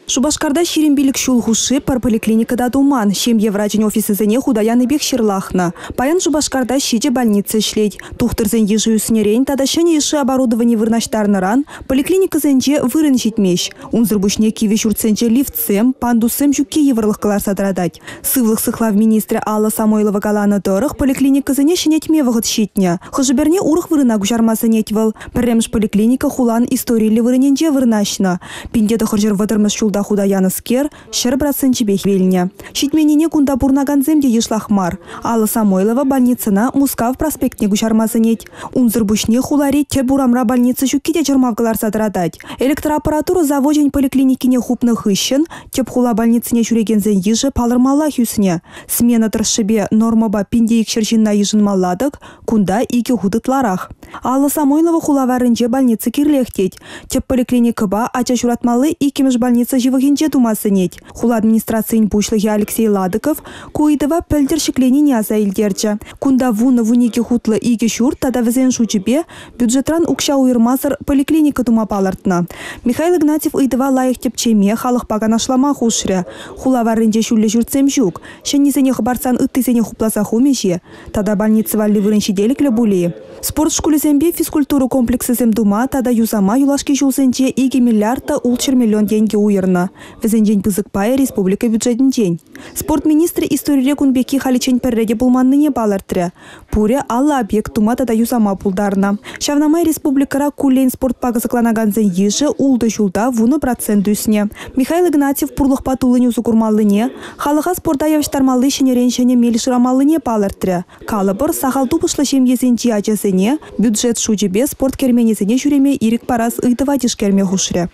Шупашкарта 25 ҫул хушши пӗр поликлиника та туман, ҫемье врачӗн офисӗсене хута янипех ҫырлахнӑ. Паян Шупашкарта 7 больница ӗҫлет. Тухтӑрсен йышӗ ӳснӗрен тата ҫӗнӗ йышши оборудовани вырнаҫтарнӑран поликлиникӑсенче вырӑн ҫитмест. Унсӑр пуҫне кивӗ ҫуртсенче лифтсем, пандуссем ҫукки йывӑрлӑх кӑларса тӑратать. Сывлӑх сыхлав министрӗ Алла Самойлова каланӑ тӑрӑх, поликлиникӑсене ҫӗнетме вӑхӑт ҫитнӗ. Хӑшӗ-пӗрне урӑх вырӑна куҫарма сӗнет вӑл. Пӗрремӗш поликлиника хулан историллӗ вырӑнӗнче вырнаҫнӑ. 1930-мӗш ҫулта хута янӑскер 100 проценчӗпех вилнӗ. Ҫитменнине кунта пурӑнакансем те йышлах мар. Алла Самойлова больницӑна Мускав проспектне куҫарма сӗнет. Унсӑр пуҫне хулари тӗп урамра больница ҫукки те чӑрмав кӑларса тӑратать. Электроаппаратура завочӗн поликлиникине хупнӑ хыҫҫӑн тӗп хула больницине ҫӳрекенсен йышӗ палӑрмаллах ӳснӗ. Смена тӑршшӗпе нормӑпа 1200 ҫынна йышӑнмалла-тӑк, кунта икӗ хут ытларах. Алла Самойлова хула варринче больница кирлех тет. Тӗп поликлиникӑпа ача ҫуратмалли иккӗмӗш больница ҫывӑхӗнче тума сӗнет. Хула администрацийӗн пуҫлӑхӗ Алексей Ладыков ку ыйтӑва пӗлтӗр ҫӗкленине аса илтерчӗ. Кунта 10-12 хутлӑ икӗ ҫурт тата вӗсен шучӗпе бюджетран укҫа уйӑрмасӑр поликлиника тума палӑртнӑ. Михаил Игнатьев ыйтӑва лайӑх тӗпчеме, халӑхпа канашлама хушрӗ. Хула варринче ҫӳллӗ ҫуртсем ҫук. Ҫӗннисене хӑпартсан ыттисене хупласа хумӗҫ-и? Тата больница валли вырӑн ҫителӗклӗ пулӗ-и? Спорт шкулӗсемпе физкультура комплексӗсем тума тата юсама юлашки ҫулсенче 2 миллиард та 600 миллион тенкӗ уйӑрнӑ. Вӗсенчен пысӑк пайӗ республика бюджетӗнчен. Спорт министрӗ историре кун пекки халиччен пӗрре те пулманнине палӑртрӗ. Пурӗ 50 объект тума тата юсама пултарнӑ. Ҫавна май республикӑра куллен спортпа кӑсӑкланакансен йышӗ 6 ҫулта 10% ӳснӗ. Михаил Игнатьев пурлӑхпа туллин усӑ курмаллине, халӑха спорта явӑҫтармалли ҫӗнӗрен ҫӗнӗ мел шырамаллине палӑртрӗ. Калӑпӑр, сахал тупӑшлӑ ҫемьесенчи ачасене бюджет шучӗпе спорт керменӗсене ҫӳреме ирӗк парас ыйтӑва тишкерме хушрӗ.